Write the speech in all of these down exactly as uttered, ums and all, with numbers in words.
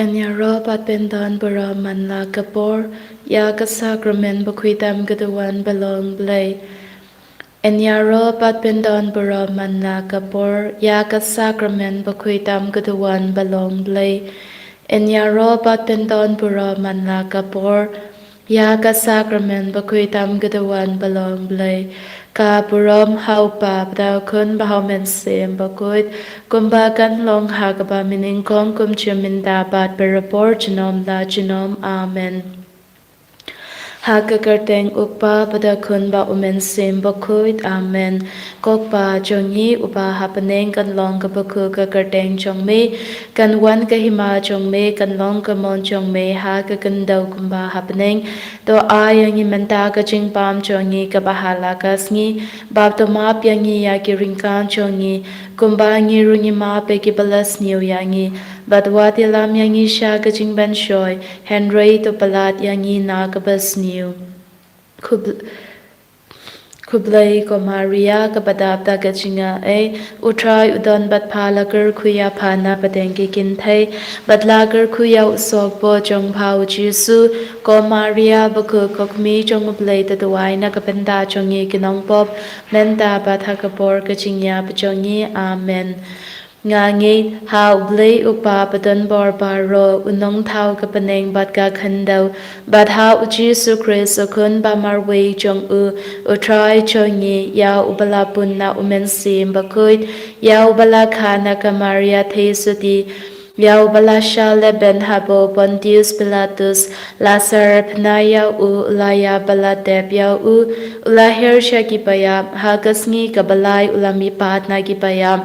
Yn ïaroh bad pyndon burom man la ka por ïa ka sakramen bakhuid tam ka duwan ba long Blei. Yn ïaroh bad pyndon burom man la ka por ïa ka sakramen bakhuid tam ka duwan ba long Blei. Yn ïaroh bad pyndon burom man la ka por ïa ka sakramen bakhuid tam ka duwan ba long Blei. Ka burom ha u Kpa bad ha u Khun bad ha u Mynsiem Bakhuid, kumba kan long ha kaba mynnyngkong, kum mynta bad barabor, junom la junom. Amen. Ha ka kyrteng u Kpa bad u Khun bad u Mynsiem Bakhuid. Amen. Ko Kpa jong ngi uba ha bneng, kan long kaba khuid ka kyrteng jong me, kan wan ka hima jong me, kan long ka mon jong me ha ka khyndew kumba ha bneng. To ai ïa ngi mynta ka jingbam jong ngi kaba ha la ka sngi, bad to map ïa ngi ïa ki ryngkang jong ngi, kumba ngi ruh ngi map ïa kiba la sniew ïa ngi, bad wat ïalam ïa ngi sha ka jingpynshoi, hynrei to pyllait ïa ngi na kaba sniew. Khub- Khublei ko Maria, kaba dap da ka jingaiei, u Trai u don bad pha. La kyrkhu ïa pha na pdeng ki kynthei, bad la kyrkhu ïa u sohpop jong pha u Jisu. Ko Maria bakhuid, ko Kmie jong u Blei, to duwai na ka bynta jong ngi ki nongpop, mynta bad ha ka por ka jingïap jong ngi. Amen. Nga ngeit ha u Blei u Kpa badonbor baroh, u nongthaw ka bneng bad ka khyndew, bad ha u Jisu Khrist u Khun ba marwei jong u, u Trai jong ngi, ïa uba la pun na u Mynsiem Bakhuid, ïa uba la kha na ka Maria Theisotti, ïa uba la shah lehbeiñ haba u Pontius Pilatus la syrphna ïa u, u la ïap bad la tep ïa u, u la hiar sha kiba ïap, ha ka sngi kaba lai u la mihpat na kiba ïap.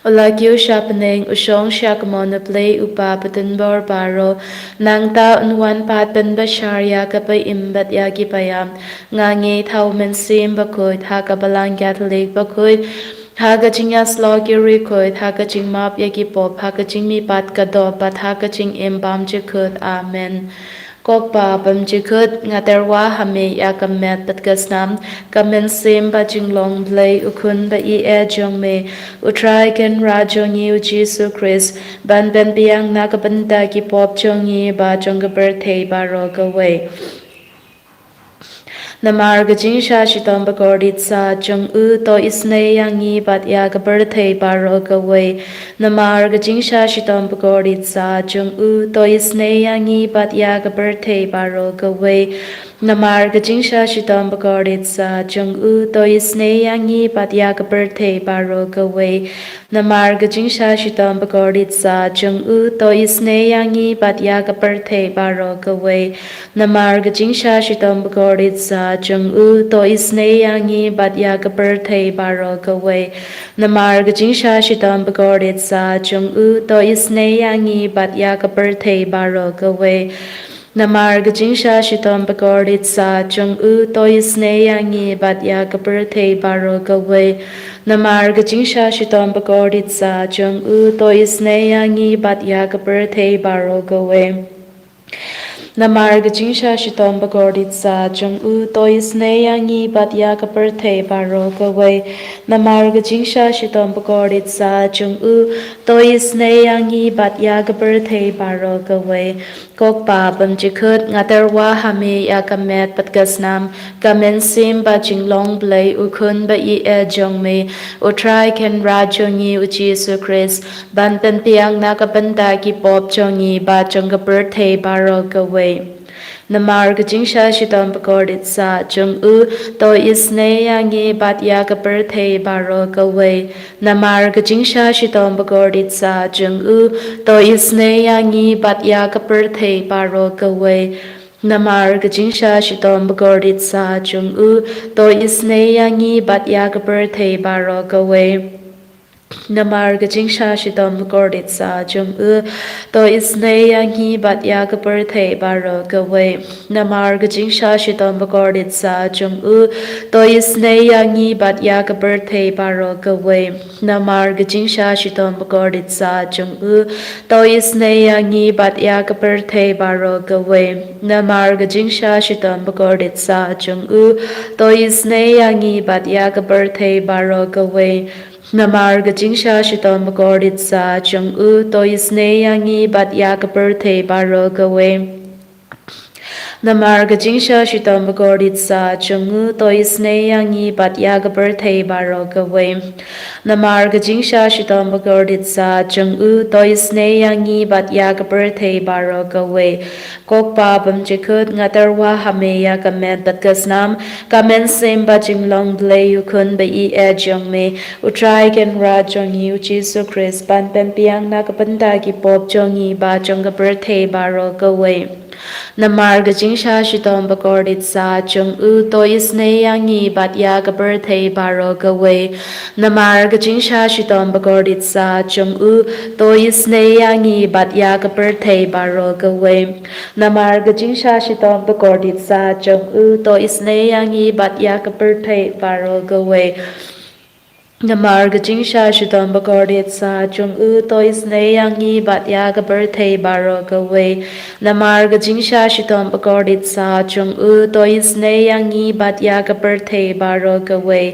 U la kiew sha bneng, u shong sha ka mon u Blei u Kpa badonbor baroh. Nangta un wan pat ban bishar ïa kiba im bad ïa kiba ïap. Nga ngeit ha u Mynsiem Bakhuid, ha ka Balang Katholik bakhuid, ha ka jingïasyllok ki riewkhuid, ha ka jingmap ïa ki pop, ha ka jingmihpat ka doh, bad ha ka jingim bymjukut. Amen. Ko Kpa bymjukut, nga tyrwa ha me ïa ka met bad ka snam, ka mynsiem bad jinglong Blei, u Khun ba ïeit jong me, u Trai Kynrad jong ngi u Jisu Khrist, ban pynbiang na ka bynta ki pop jong ngi bad jong ka pyrthei baroh kawei. Namar ka jingshah shitom bakordit satia jong u, to isynei ïa ngi bad ïa ka pyrthei baroh kawei. Namar ka jingshah shitom bakordit satia jong u, to isynei ïa ngi bad ïa ka pyrthei baroh kawei. Namar ka jingshah shitom bakordit satia jong u, to isynei ïa ngi bad ïa ka pyrthei baroh kawei. Namar ka jingshah shitom bakordit satia jong u, to isynei ïa ngi bad ïa ka pyrthei baroh kawei. Namar ka jingshah shitom bakordit satia jong u, to isynei ïa ngi bad ïa ka pyrthei baroh kawei. Namar ka jingshah shitom bakordit satia jong u, to isynei ïa ngi bad ïa ka pyrthei baroh kawei. Namar ka jingshah shitom bakordit satia jong u, to isynei ïa ngi bad ïa ka pyrthei baroh kawei. Namar ka jingshah shitom bakordit satia jong u, to isynei ïa ngi bad ïa ka pyrthei baroh kawei. Namar ka jingshah shitom bakordit satia jong u, to isynei ïa ngi bad ïa ka pyrthei baroh kawei. Namar ka jingshah shitom bakordit satia jong u, to isynei ïa ngi bad ïa ka pyrthei baroh kawei. Ko Kpa bymjukut, nga tyrwa ha me ïa ka met bad ka snam, ka mynsiem bad jinglong Blei, u Khun ba ïeit jong me, u Trai Kynrad jong ngi u Jisu Khrist, ban pynbiang na ka bynta ki pop jong ngi bad jong ka pyrthei baroh kawei. Namar ka jingshah shitom bakordit satia jong u, to isynei ïa ngi bad ïa ka pyrthei baroh kawei. Namar ka jingshah shitom bakordit satia jong u, to isynei ïa ngi bad ïa ka pyrthei baroh kawei. Namar ka jingshah shitom bakordit satia jong u, to isynei ïa ngi bad ïa ka pyrthei baroh kawei. Namar ka jingshah shitom bakordit satia jong u, to isynei ïa ngi bad ïa ka pyrthei baroh kawei. Namar ka jingshah shitom bakordit satia jong u, to isynei ïa ngi bad ïa ka pyrthei baroh kawei. Namar ka jingshah shitom bakordit satia jong u, to isynei ïa ngi bad ïa ka pyrthei baroh kawei. Namar ka jingshah shitom bakordit satia jong u, to isynei ïa ngi bad ïa ka pyrthei baroh kawei. Namar ka jingsha shitom bakordit sa jong u to isnei ïa ngi bad ïa ka pyrthei baroh kawei. Namar ka jingsha shitom bakordit sa jong u to isnei ïa ngi bad ïa ka pyrthei baroh kawei. Namar ka jingsha shitom bakordit sa jong u to isnei ïa ngi bad ïa ka pyrthei baroh kawei. Ko Kpa bymjukut, nga tyrwa ha me ïa ka met bad ka snam, ka mynsiem bad jinglong Blei u Khun ba ïeit jong me. U Trai Kynrad jong ngi u Jisu Khrist ban pynbiang na ka bynta ki pop jong ngi bad jong ka pyrthei baroh kawei. Namar ka jingsha shitom bakordit sa jong u to isnei ïa ngi bad ïa ka pyrthei baroh kawei. Namar ka jingsha shitom bakordit sa jong u to isnei ïa ngi bad ïa ka pyrthei baroh kawei. Namar ka jingsha shitom bakordit sa jong u to isnei ïa ngi bad ïa ka pyrthei baroh kawei. Namar ka jingsha shitom bakordit sa jong u to isnei ïa ngi bad ïa ka pyrthei baroh kawei. Namar ka jingsha shitom bakordit sa jong u to isnei ïa ngi bad ïa ka pyrthei baroh kawei.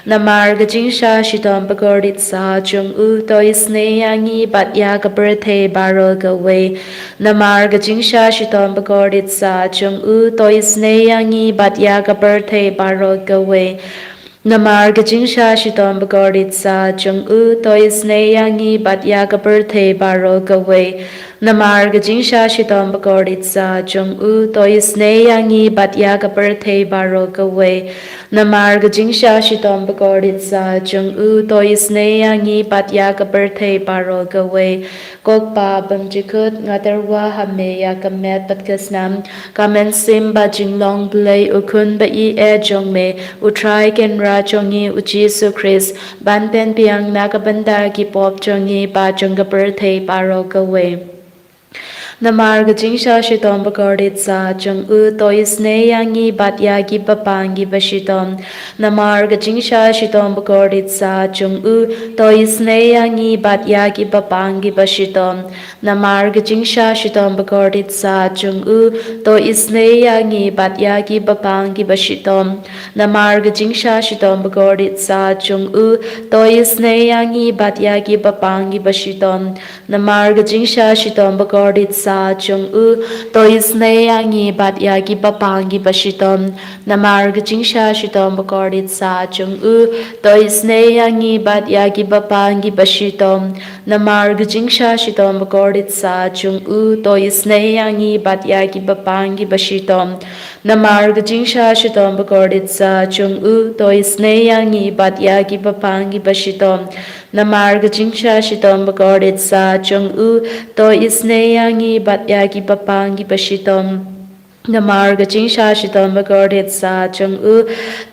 Namar ka jingsha shitom bakordit sa jong u to isnei ïa ngi bad ïa ka pyrthei baroh kawei. Namar ka jingsha shitom bakordit sa jong u to isnei ïa ngi bad ïa ka pyrthei baroh kawei. Namar ka jingsha shitom bakordit sa jong u to isnei ïa ngi bad ïa ka pyrthei baroh kawei. Namar ka jingsha shitom bakordit sa jong u to isnei ïa ngi bad ïa ka pyrthei baroh kawei. Namar ka jingsha shitom bakordit sa jong u to isnei ïa ngi bad ïa ka pyrthei baroh kawei. Ko Kpa bymjukut, nga tyrwa ha me ïa ka met bad ka snam, ka mynsiem bad jinglong Blei u Khun ba ïeit jong me, u Trai Kynrad jong ngi u Jisu Khrist, ban pynbiang na ka bynta ki pop jong ngi bad jong ka pyrthei baroh kawei. Namar ka jingsha shitom bakordit sa jong u to isnei ïa ngi bad ïa ki bapang ki bashitom. Namar ka jingsha shitom bakordit sa jong u to isnei ïa ngi bad ïa ki bapang ki bashitom. Namar ka jingsha shitom bakordit sa jong u to isnei ïa ngi bad ïa ki bapang ki bashitom. Namar ka jingsha shitom bakordit sa jong u to isnei ïa ngi bad ïa ki bapang ki bashitom. Namar ka jingsha shitom bakordit sa jong u to isnei ïa ngi bad ïa ki bapang ki bashitom. Namar ka jingsha shitom bakordit sa jong u to isnei ïa ngi bad ïa ki bapang ki bashitom. Namar ka jingsha shitom bakordit sa jong u to isnei ïa ngi bad ïa ki bapang ki bashitom. Namar ka jingsha shitom bakordit sa jong u to isnei ïa ngi bad ïa ki bapang ki bashitom. Namar ka jingsha shitom bakordit sa jong u to isnei ïa ngi bad ïa ki bapang ki bashitom. Namar ka jingsha shitom bakordit sa jong u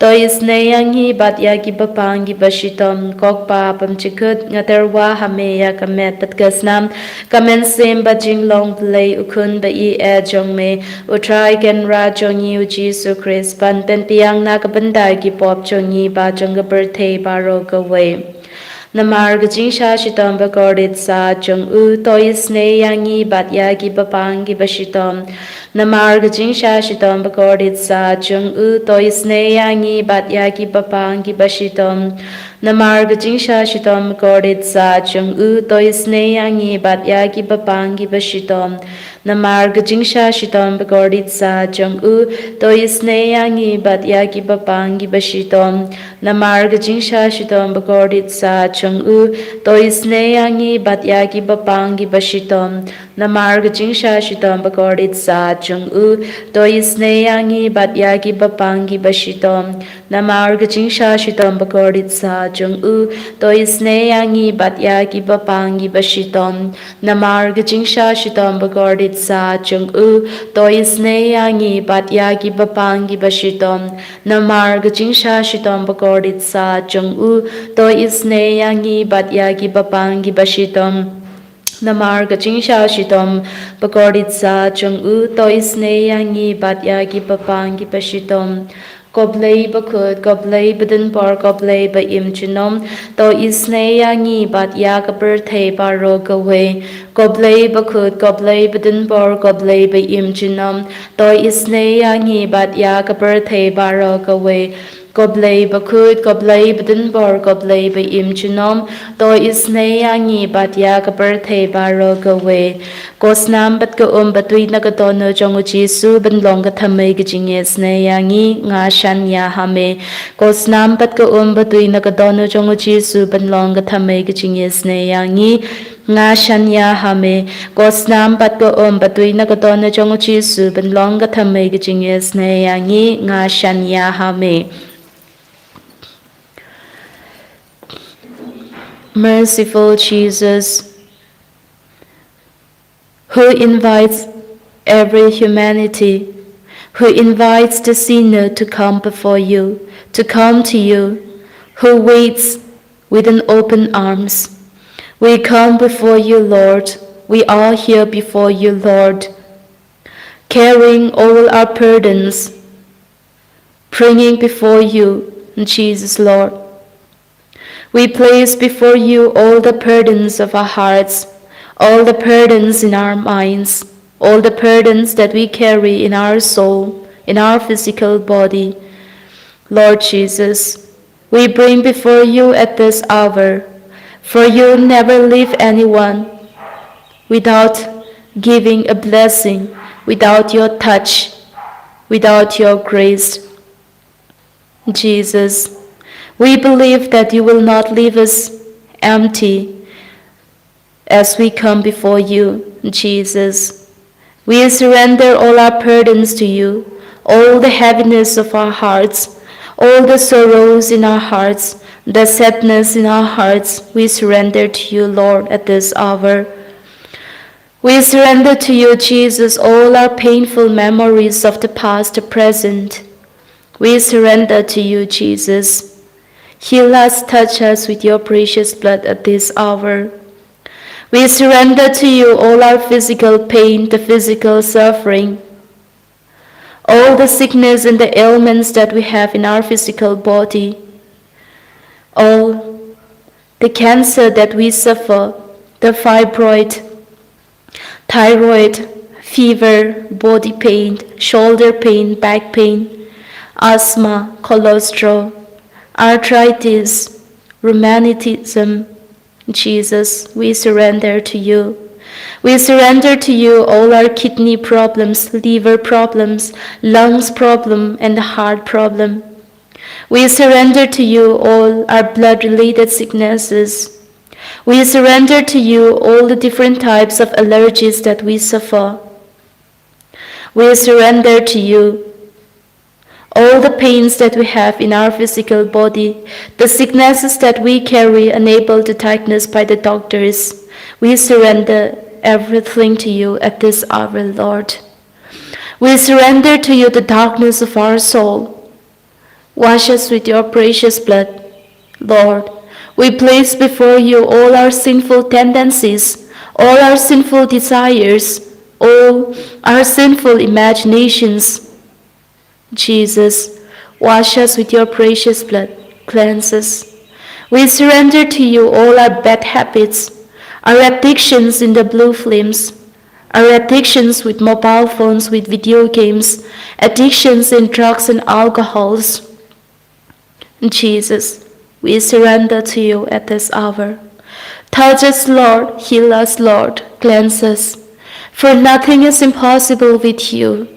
to isnei ïa ngi bad ïa ki bapang ki bashitom. Ko Kpa bymjukut, nga tyrwa ha me ïa ka met bad ka snam, ka mynsiem bad jinglong Blei u Khun ba ïeit jong me, u Trai Kynrad jong ngi u Jisu Khrist, ban pynbiang na ka bynta ki pop jong ngi bad jong ka pyrthei baroh kawei. Namar ka jingsha shitom bakordit sa jong u to isnei ïa ngi bad ïa ki bapang ki bashitom. Namar ka jingsha shitom bakordit sa jong u to isnei ïa ngi bad ïa ki bapang ki bashitom. Namar ka jingsha shitom bakordit sa jong u to isnei ïa ngi bad ïa ki bapang ki bashitom. Namar ka jingsha shitom bakordit sa jong u to isnei ïa ngi bad ïa ki bapang ki bashitom. Namar ka jingsha shitom bakordit sa jong u to isnei ïa ngi bad ïa ki bapang ki bashitom. Namar ka jingsha shitom bakordit sa jong u to isnei ïa ngi bad ïa ki bapang ki bashitom. Namar ka jingsha shitom bakordit sa jong u to isnei ïa ngi bad ïa ki bapang ki bashitom. Namar ka jingsha shitom bakordit sa jong u to isnei ïa ngi bad ïa ki bapang ki bashitom. Namar ka jingsha shitom bakordit sa jong u to isnei ïa ngi bad ïa ki bapang ki bashitom. Namar ka jingsha shitom bakordit sa jong u to isnei ïa ngi bad ïa ki bapang ki bashitom. Ko Blei bakhuid, ko Blei badonbor, ko Blei ba im junom, to isnei ïa ngi bad ïa ka pyrthei baroh kawei. Ko Blei bakhuid, ko Blei badonbor, ko Blei ba im junom, to isnei ïa ngi bad ïa ka pyrthei baroh kawei. Ko Blei bakhuid, ko Blei badonbor, ko Blei ba-im junom, to isynei ïa ngi bad ïa ka pyrthei baroh kawei. Ko snam bad ka um batwi na ka dohnud jong u Jisu ban long ka thymmei ka jingisynei ïa ngi, nga shaniah ha me. Ko snam bad ka um batwi na ka dohnud jong u Jisu ban long ka thymmei ka jingisynei ïa ngi, nga shaniah ha me. Ko snam bad ka um batwi na ka dohnud jong u Jisu ban long ka thymmei ka jingisynei ïa ngi, nga shaniah ha me. Merciful Jesus, who invites every humanity, who invites the sinner to come before you, to come to you, who waits with an open arms. We come before you, Lord. We are here before you, Lord, carrying all our burdens, bringing before you, Jesus, Lord. We place before you all the burdens of our hearts, all the burdens in our minds, all the burdens that we carry in our soul, in our physical body. Lord Jesus, we bring before you at this hour, for you never leave anyone without giving a blessing, without your touch, without your grace. Jesus, we believe that you will not leave us empty as we come before you, Jesus. We surrender all our burdens to you, all the heaviness of our hearts, all the sorrows in our hearts, the sadness in our hearts, we surrender to you, Lord, at this hour. We surrender to you, Jesus, all our painful memories of the past, the present. We surrender to you, Jesus. Heal us, touch us with your precious blood at this hour. We surrender to you all our physical pain, the physical suffering, all the sickness and the ailments that we have in our physical body, all the cancer that we suffer, the fibroid, thyroid, fever, body pain, shoulder pain, back pain, asthma, cholesterol, arthritis, rheumatism. Jesus, we surrender to you. We surrender to you all our kidney problems, liver problems, lungs problem, and heart problem. We surrender to you all our blood related sicknesses. We surrender to you all the different types of allergies that we suffer. We surrender to you all the pains that we have in our physical body, the sicknesses that we carry unable to diagnose by the doctors. We surrender everything to you at this hour, Lord. We surrender to you the darkness of our soul. Wash us with your precious blood, Lord. We place before you all our sinful tendencies, all our sinful desires, all our sinful imaginations. Jesus, wash us with your precious blood, cleanse us. We surrender to you all our bad habits, our addictions in the blue films, our addictions with mobile phones, with video games, addictions in drugs and alcohols. Jesus, we surrender to you at this hour. Touch us, Lord, heal us, Lord, cleanse us. For nothing is impossible with you.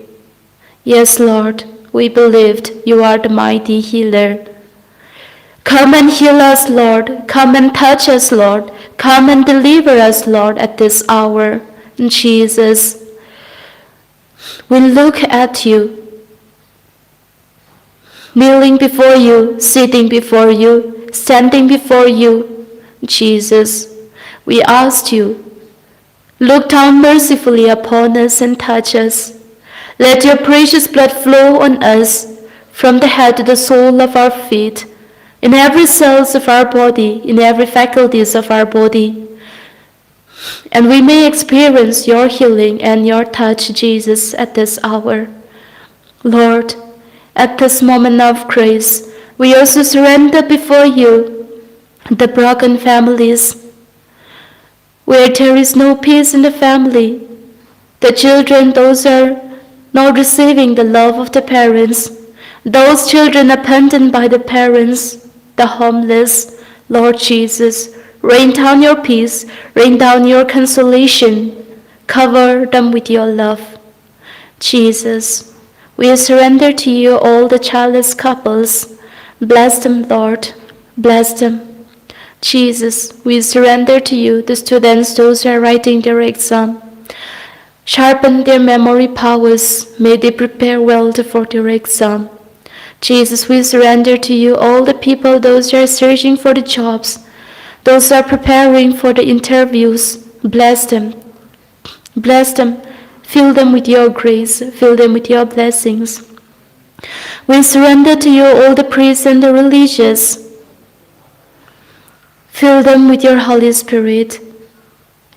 Yes, Lord, we believed you are the mighty healer. Come and heal us, Lord. Come and touch us, Lord. Come and deliver us, Lord, at this hour. Jesus, we look at you, kneeling before you, sitting before you, standing before you. Jesus, we ask you, look down mercifully upon us and touch us. Let your precious blood flow on us, from the head to the sole of our feet, in every cells of our body, in every faculties of our body. And we may experience your healing and your touch, Jesus, at this hour. Lord, at this moment of grace, we also surrender before you the broken families, where there is no peace in the family. The children, those are not receiving the love of the parents. Those children abandoned by the parents, the homeless, Lord Jesus, rain down your peace, rain down your consolation, cover them with your love. Jesus, we surrender to you all the childless couples. Bless them, Lord. Bless them. Jesus, we surrender to you the students, those who are writing their exam. Sharpen their memory powers. May they prepare well for their exam. Jesus, we surrender to you all the people, those who are searching for the jobs, those who are preparing for the interviews. Bless them. Bless them. Fill them with your grace. Fill them with your blessings. We surrender to you all the priests and the religious. Fill them with your Holy Spirit.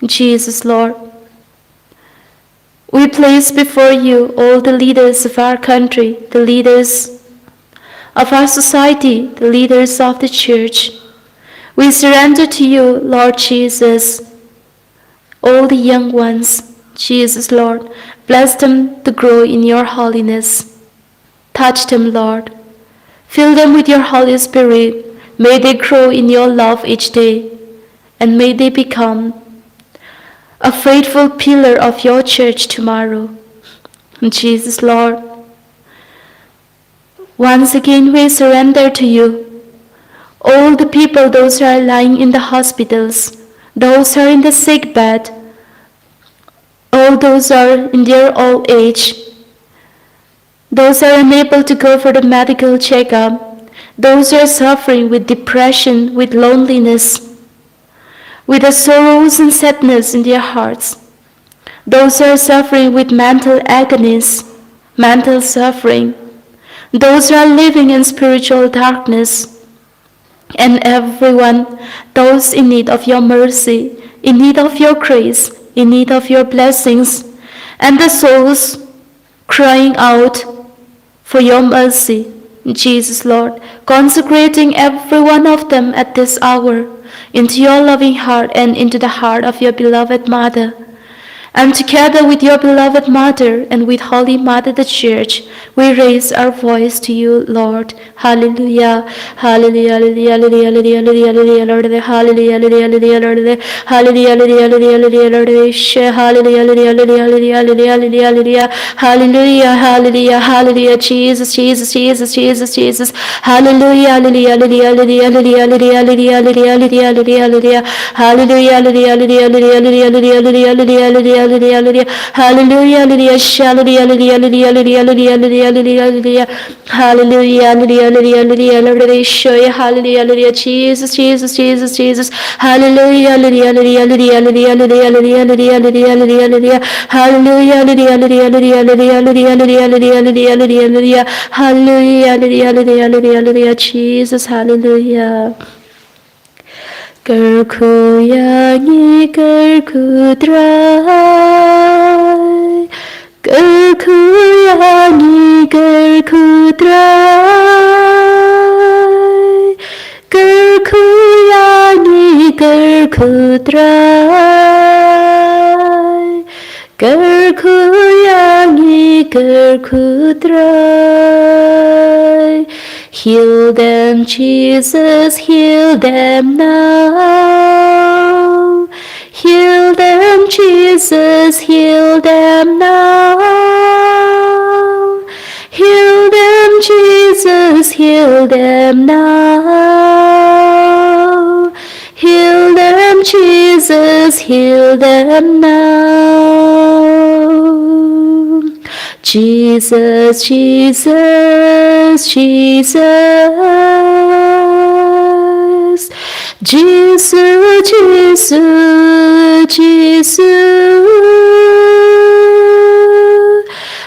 Jesus, Lord. We place before you all the leaders of our country, the leaders of our society, the leaders of the church. We surrender to you, Lord Jesus, all the young ones. Jesus, Lord, bless them to grow in your holiness. Touch them, Lord. Fill them with your Holy Spirit. May they grow in your love each day, and may they become a faithful pillar of your church tomorrow. Jesus, Lord, once again we surrender to you all the people, those who are lying in the hospitals, those who are in the sick bed, all those who are in their old age, those who are unable to go for the medical checkup, those who are suffering with depression, with loneliness, with the sorrows and sadness in their hearts, those who are suffering with mental agonies, mental suffering, those who are living in spiritual darkness, and everyone, those in need of your mercy, in need of your grace, in need of your blessings, and the souls crying out for your mercy, Jesus, Lord, consecrating every one of them at this hour into your loving heart and into the heart of your beloved Mother. And together with your beloved Mother and with Holy Mother the Church, we raise our voice to you, Lord. Hallelujah. Hallelujah, hallelujah, hallelujah, hallelujah, hallelujah, hallelujah, Lord. Hallelujah, hallelujah, hallelujah, Lord. Hallelujah, hallelujah, hallelujah, hallelujah, Lord. She-, hallelujah, hallelujah, hallelujah, hallelujah, hallelujah, hallelujah. Hallelujah, hallelujah, hallelujah, Jesus, Jesus, Jesus, Jesus, Jesus. Hallelujah, hallelujah, hallelujah, hallelujah, hallelujah, hallelujah, hallelujah, hallelujah, hallelujah. Hallelujah, hallelujah, hallelujah, hallelujah, hallelujah, hallelujah, hallelujah, hallelujah, hallelujah. Hallelujah, hallelujah, sh-, hallelujah, hallelujah, hallelujah, hallelujah, hallelujah, hallelujah, hallelujah. Hallelujah, hallelujah, hallelujah, hallelujah, hallelujah, sh-, hallelujah, hallelujah, Jesus, Jesus, Jesus, Jesus. Hallelujah, hallelujah, hallelujah, hallelujah, hallelujah, hallelujah, hallelujah, hallelujah, hallelujah. Hallelujah, hallelujah, hallelujah, hallelujah, hallelujah, hallelujah, hallelujah, hallelujah, hallelujah. Hallelujah, hallelujah, hallelujah, hallelujah, hallelujah, Jesus, hallelujah. Kyrkhu ïa ngi, kyrkhu Trai. Kyrkhu ïa ngi, kyrkhu Trai. Kyrkhu ïa ngi, kyrkhu Trai. Kyrkhu ïa ngi, kyrkhu Trai. Heal them, Jesus, heal them now. Heal them, Jesus, heal them now. Heal them, Jesus, heal them now. Heal them, Jesus, heal them now. Jesus, Jesus, Jesus. Jisu, Jisu, Jisu.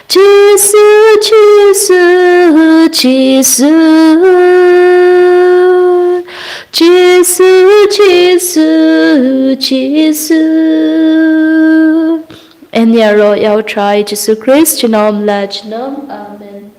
Jisu, Jisu, Jisu. Jisu, Jisu, Jisu. Yn ïaroh ïa U Trai Jisu Khrist junom la junom. Amen.